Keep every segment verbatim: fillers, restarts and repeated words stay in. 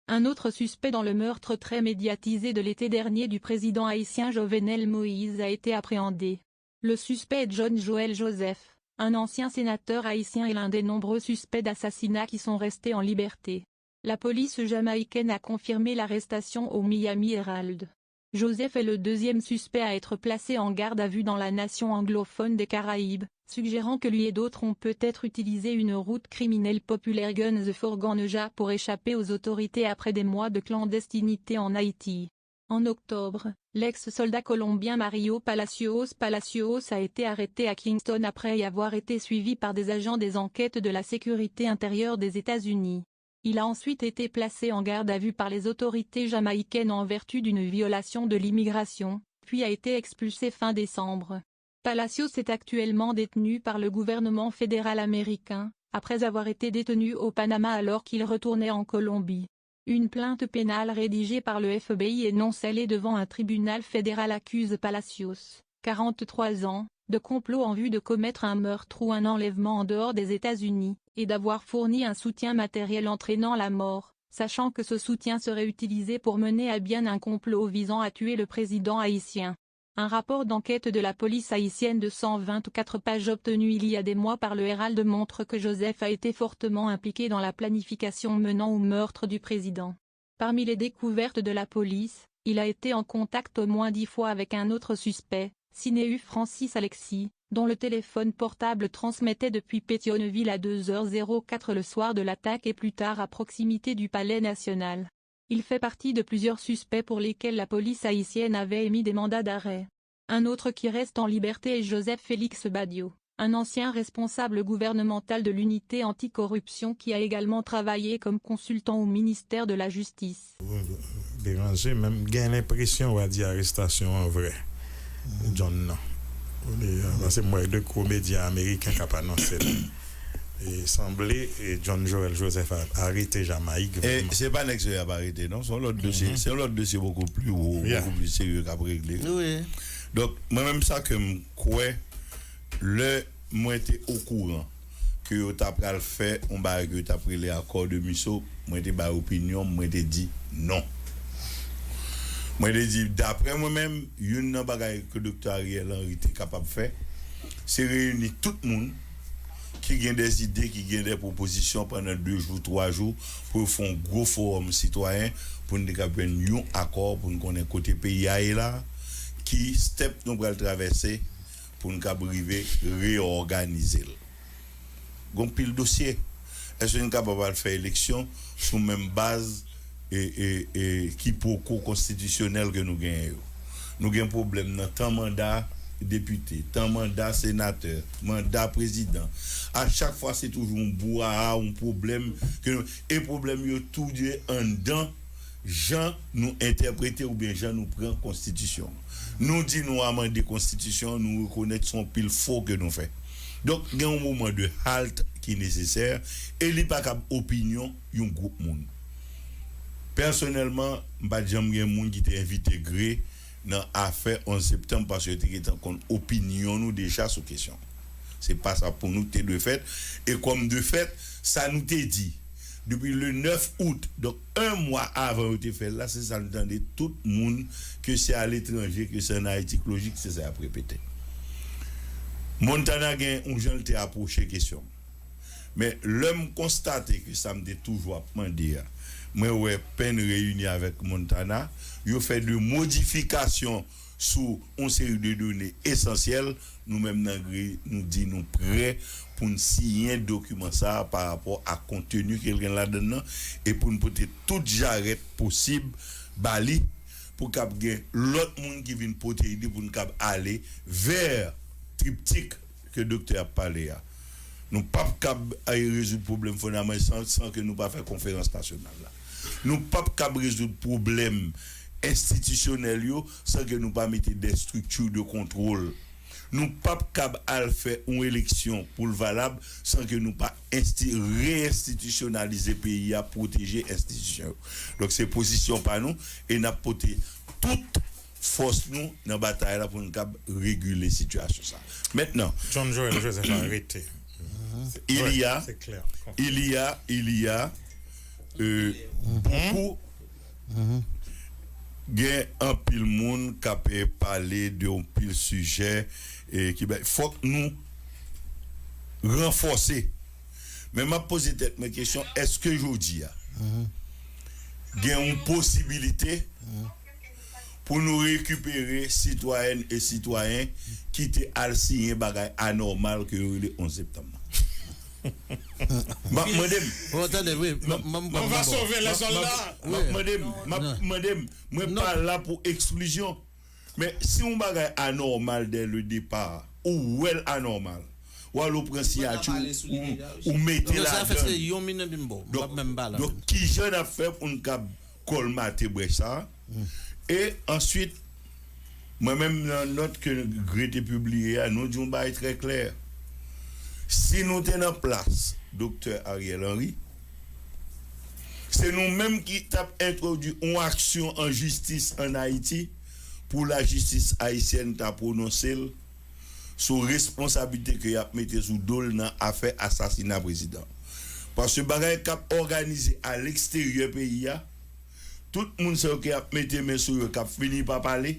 Un autre suspect dans le meurtre très médiatisé de l'été dernier du président haïtien Jovenel Moïse a été appréhendé. Le suspect est John Joël Joseph, un ancien sénateur haïtien et l'un des nombreux suspects d'assassinat qui sont restés en liberté. La police jamaïcaine a confirmé l'arrestation au Miami Herald. Joseph est le deuxième suspect à être placé en garde à vue dans la nation anglophone des Caraïbes, suggérant que lui et d'autres ont peut-être utilisé une route criminelle populaire Guns for Ganja pour échapper aux autorités après des mois de clandestinité en Haïti. En octobre, l'ex-soldat colombien Mario Palacios Palacios a été arrêté à Kingston après y avoir été suivi par des agents des enquêtes de la sécurité intérieure des États-Unis. Il a ensuite été placé en garde à vue par les autorités jamaïcaines en vertu d'une violation de l'immigration, puis a été expulsé fin décembre. Palacios est actuellement détenu par le gouvernement fédéral américain, après avoir été détenu au Panama alors qu'il retournait en Colombie. Une plainte pénale rédigée par le F B I et non scellée devant un tribunal fédéral accuse Palacios, quarante-trois ans, de complot en vue de commettre un meurtre ou un enlèvement en dehors des États-Unis, et d'avoir fourni un soutien matériel entraînant la mort, sachant que ce soutien serait utilisé pour mener à bien un complot visant à tuer le président haïtien. Un rapport d'enquête de la police haïtienne de cent vingt-quatre pages obtenu il y a des mois par le Herald montre que Joseph a été fortement impliqué dans la planification menant au meurtre du président. Parmi les découvertes de la police, il a été en contact au moins dix fois avec un autre suspect, Sinéus Francis Alexis, dont le téléphone portable transmettait depuis Pétion-Ville à deux heures zéro quatre le soir de l'attaque et plus tard à proximité du Palais national. Il fait partie de plusieurs suspects pour lesquels la police haïtienne avait émis des mandats d'arrêt. Un autre qui reste en liberté est Joseph Félix Badio, un ancien responsable gouvernemental de l'unité anticorruption qui a également travaillé comme consultant au ministère de la Justice. Deranje, men m gen lenpresyon w a di arestasyon an vrè. John nan. Paske m wè de gwo medya ameriken k ap anonse l. E sanble e John Joël Joseph a arete Jamayik vrèman. Se pa nèg sa yo ap arete non, se yon lòt dosye, se yon lòt dosye bokou pli wo, bokou pli serye k ap regle. Donk, mwen menm sa ke m kwè, lè mwen te okouran ke yo ta pral fè yon bagay ke yo t ap rele accord de Musso, mwen te bay opinyon m, mwen te di non. Mwen te di, daprè mwen menm, youn nan bagay ke Doktè Ariel Henry te kapab fè, se reyini tout moun ki gen dèzide, ki gen dè pwopozisyon pandan de jou, twa jou, pou yo fè yon gwo fowòm sitwayen, pou n te kab jwenn yon akò, pou n konnen kote peyi a ye la, ki step nou pral travèse, pou n kab rive reyòganize l. Gon pil dosye. Èske n kapab al fè eleksyon sou menm baz e, e, e, kipwoko konstitisyonèl ke nou genyen yo? Nou gen pwoblèm nan tan manda depite, tan manda senatè, manda prezidan. A chak fwa se toujou yon bwouwaha, yon pwoblèm ke nou, e pwoblèm yo tou ye anndan jan nou entèprete oubyen jan nou pran konstitisyon. Nou di nou amande konstitisyon, nou rekonèt se yon pil fo ke nou fè. Donk, gen yon moman de halt ki nesesè e li pa kab opinyon yon gwoup moun. Pèsonèlman, m pa t janm gen moun ki te envitegre nan afè onz septanm paske yo te gentan konn opinyon nou deja sou kesyon. Se pa sa pou nou te dwe fèt. E kòm de fèt, sa nou te di depi le nèf out, donk en mwa avan yo te fè l la, se sa nou tande tout moun, ke se aletranje, ke se ann Ayiti, k lojik, se sa y ap repete. Montana gen yon jan l te apwoche kesyon m. Men lè m konstate ke sa m te toujou ap mande a, mwen wè Penn reyini avèk Montana, yo fè de modifikasyon sou yon seri de done esansyèl, nou menm nan GRI nou di nou prè pou n siyen dokiman sa a pa rapò a konteni ke l gen ladan l nan e pou n pote tout jarèt posib ba li pou kab gen lòt moun ki vin pwoteyi li pou n kab ale vè triptik ke doktè ap pale a. Nou p ap kab rezoud pwoblèm fondamantal san, san ke nou pa fè konferans nasyonal la. Nou p ap kab rezoud pwoblèm enstitisyonèl yo san ke nou pa mete de estrikti de kontwòl. Nou p ap kab al fè yon eleksyon pou l valab san ke nou pa ensti, reenstitisyonalize peyi a, pwoteje enstitisyon yo. Donk se pozisyon pa nou e n ap pote tout fòs nou nan batay la pou n kab regile sitiyasyon sa. Mentnan, John Joël Joseph arete. Il y a, il y a, il y a Euh, beaucoup. Gen anpil moun k ap, eh, pale de yon pil sijè, eh, ki bay. Fòk nou ranfòse. Men m ap poze tèt mwen kesyon, èske jodi a gen yon posibilite pou nou rekipere sitwayèn e sitwayen ki te al siyen bagay anòmal ke yo rele onz septanm nan? M ap mande m. Bon, tande, wi. M ap, m ap, m ap, m ap, m ap mande m, m ap mande m. Mwen pa la pou eksklizyon. Men si yon bagay anòmal dès le départ, ou wè l anòmal, ou al ou pran siyati ou, ou mete ladan l. Donk, donk, kijan n ap fè pou n kab kòlmate brèch sa a? E answit, mwen menm nan nòt ke Gre te pibliye a, nou di yon bagay trè klè. Si nou te nan plas Doktè Ariel Henry, se nou menm ki t ap entwodui yon aksyon an jistis ann Ayiti pou lajistis ayisyèn ta pwononse l sou responsablite ke y ap mete sou do l nan afè asasina prezidan. Paske bagay k ap òganize aleksteryè peyi a, tout moun sa yo ki ap mete men sou yo, k ap fini pa pale,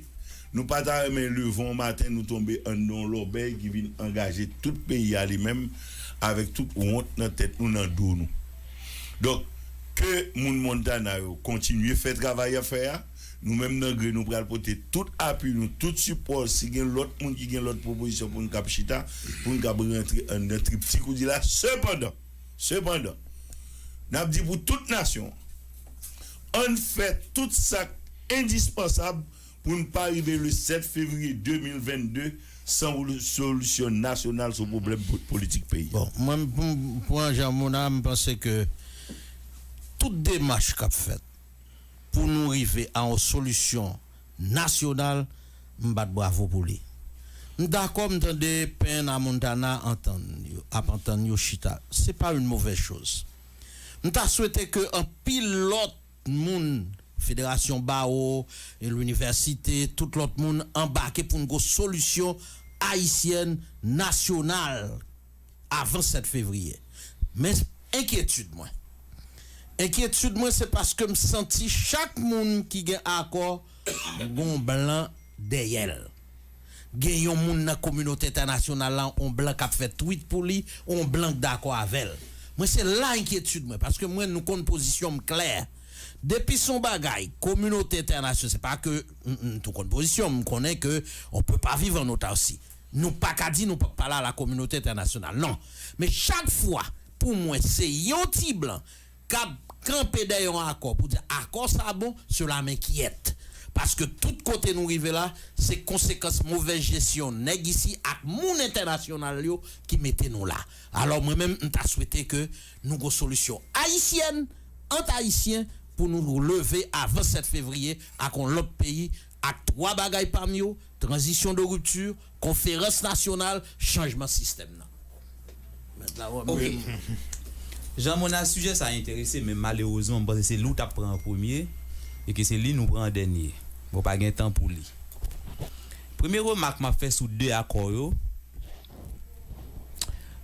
nou pa ta renmen leve yon maten, nou tonbe anndan yon lòbèy ki vin angaje tout peyi a li menm, avèk tout wont nan tèt nou, nan do nou. Donk, ke moun Montana yo kontinye fè travay y ap fè a, nou menm nan Gre, nou pral pote tout apui nou, tout sipò, si gen lòt moun ki gen lòt pwopozisyon pou n kab chita, pou n kab rantre anndan triptik ou di la. Sepandan, sepandan, n ap di pou tout nasyon an, ann fè tout sa k endispansab pou n pa rive le sèt fevriye de mil vennde san yon solisyon nasyonal sou pwoblèm po-, politik peyi a. Bon, mwen, pou m pran Jean Mona, m panse ke tout demach k ap fèt pou nou rive a yon solisyon nasyonal, m bat bravo pou li. M dakò, m tande Pen a Montana antann yo, ap antann yo chita. Se pa yon movèz choz. M ta swete ke anpil lòt moun, Federasyon Bawo, e linivèsite, tout lòt moun anbake pou n gon solisyon ayisyèn nasyonal avan sèt fevriye. Men enkyetid mwen, enkyetid mwen, se paske m santi chak moun ki gen akò gon blan dèyè l. Gen yon moun nan kominote entènasyonal la, on blan k ap fè tweet pou li, on blan k dakò avè l. Mwen, se la enkyetid mwen, paske mwen, nou konn pozisyon m klè. Depi se yon bagay, kominote entènasyonal, se pa ke, m, m, tou konn pozisyon m, m konnen ke on peut pas vivre en autarcie. Nou pa ka di nou p ap pale a la kominote entènasyonal, non. Men chak fwa, pou mwen, se yon ti blan k ap kanpe dèyè yon akò pou di akò sa bon, cela m'inquiète. Paske tout kote nou rive la, se konsekans movèz jesyon nèg isi ak moun entènasyonal yo ki mete nou la. Alò, mwen menm, m ta swete ke nou gon solisyon ayisyèn, ant ayisyen, pou nou leve avan sèt fevriye ak yon lòt peyi, ak twa bagay pami yo, tranzisyon de ripti, konferans nasyonal, chanjman sistèm nan. Mèt la, wè, ok. Jean Mona, sijè sa a enterese, men malerezman, m panse se li w t ap pran an premye, e ke se li nou pran an dènye. Bon, pa gen tan pou li. Premye remak m ap fè sou de akò yo,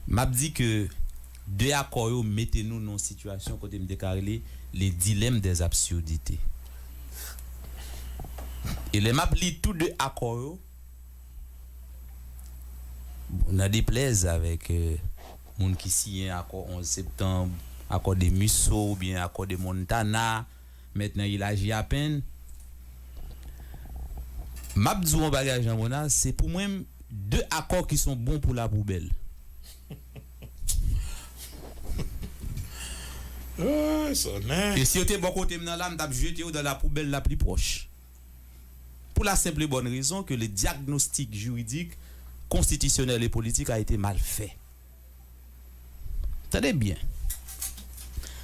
m ap di ke de akò yo mete nou nan yon sitiyasyon kote m te ka rele le dilemme des absurdités. E lè m ap li tou de akò yo, bon, nan deplèz avèk, euh, moun ki siyen akò onz septanm, akò de Musso oubyen akò de Montana, mèt nan elaji apenn. M ap di w yon bagay, Jean Mona, se pou mwen, de akò ki son bon pou lapoubèl. E si yo te bò kote m nan la, m t ap jete yo dans la poubelle la plus proche. Pour la simple et bonne raison que le diagnostic juridique, constitutionnel et politique a été mal fait. Tande byen.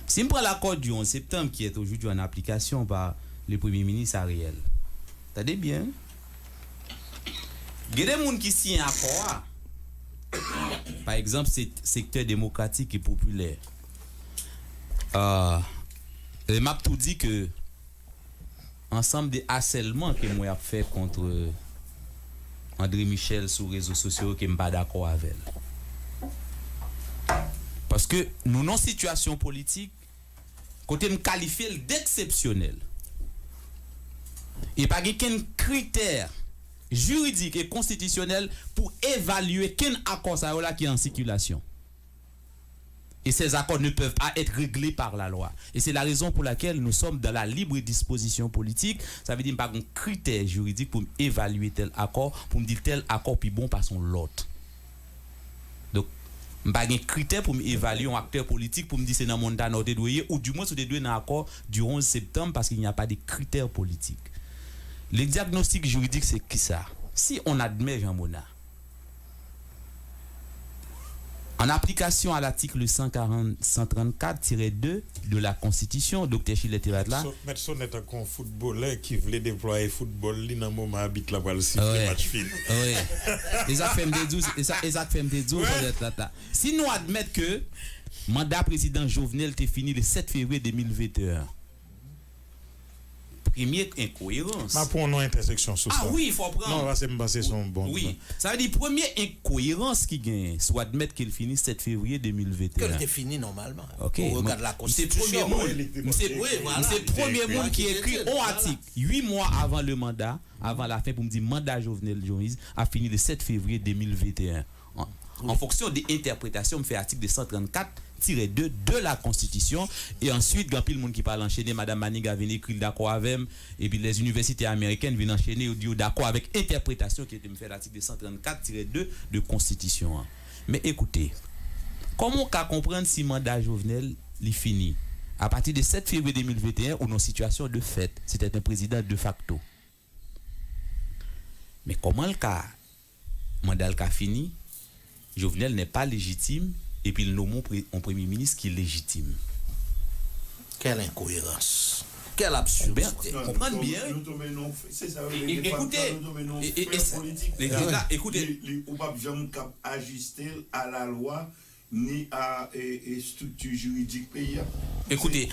Si m pran l'accord du onze septembre qui est aujourd'hui en application par le Premier ministre Ariel, tande byen. Gen de moun ki siyen akò a. Pa egzanp, se sektè demokratik e popilè. Euh, e m ap tou di ke ansanm de asèlman ke m wè ap fè kont André Michel sou rezo sosyo yo ke m pa dakò avè l. Paske nou nan sitiyasyon politik kote m kalifye l d'eksepsyonèl. E pa gen kenn kritè jiridik e konstitisyonèl pou evalye kenn akò sa yo la ki an sikilasyon. Et ces accords ne peuvent pas être réglés par la loi. Et c'est la raison pour laquelle nous sommes dans la libre disposition politique. Sa vle di m pa gen kritè jiridik pou m evalye tèl akò, pou m di tèl akò pi bon pase yon lòt. Donk, m pa gen kritè pou m evalye yon aktè politik pou m di se nan Montana ou te dwe ye, ou dimwens ou te dwe nan akò du onze septanm, parce qu'il n'y a pas de critères politiques. Le diagnostic juridique, c'est qui ça? Si on admet, Jean Mona, en application à l'article cent quarante, cent trente-quatre tiret deux de la Constitution, Doktè Schiller Terrat la. Mèt Sonèt tankou yon foutbolè ki vle deplwaye foutbòl li nan moman abit la pral sifle match fini. Wi. E sa k fè m te di w, e sa, e sa k fè m te di w, Sonèt la, ta. Si nou admèt ke manda prezidan Jovenel te fini le sept février deux mille vingt et un, premye enkoyerans. M ap pran yon entèseksyon sou sa. Ah wi, fò pran. Non, paske m panse se yon bon. Wi. Sa vle di, premye enkoyerans ki genyen, si w admèt ke l fini sept février deux mille vingt et un. Ke l te fini nòmalman. Ok. Au regard de la Constitution. M se premye moun, m se, m se premye moun ki ekri yon atik, uit mwa avan le manda, avan la fen, pou m di manda Jovenel Moïse ap fini le sept février deux mille vingt et un. An, an fonksyon de entèpretasyon m fè atik de cent trente-quatre tiret deux de la Constitution, e answit, gen anpil moun ki pral anchene, Madanm Maniga vin ekri l dakò avè m, epi les universités américaines vin anchene, yo di yo dakò avèk entèpretasyon ke m fè latik de cent trente-quatre tiret deux de Konstitisyon an. Men ekoute, kòman w ka konprann si manda Jovenel li fini? À partir de sept février deux mille vingt et un, ou nan sitiyasyon de fait, c'était un président de facto. Men kòman l ka, manda l ka fini, Jovenel n'est pas légitime, epi l nonmen yon pre-, yon premye minis ki lejitim. Quelle incohérence! Quelle absurdité! Konprann byen, wi. E, e, ekoute, e, e, e, la, ekoute. Li, li, ou p ap janm kab ajiste l a la lwa, ni a, e, e, estrikti jiridik peyi a. Ekoute.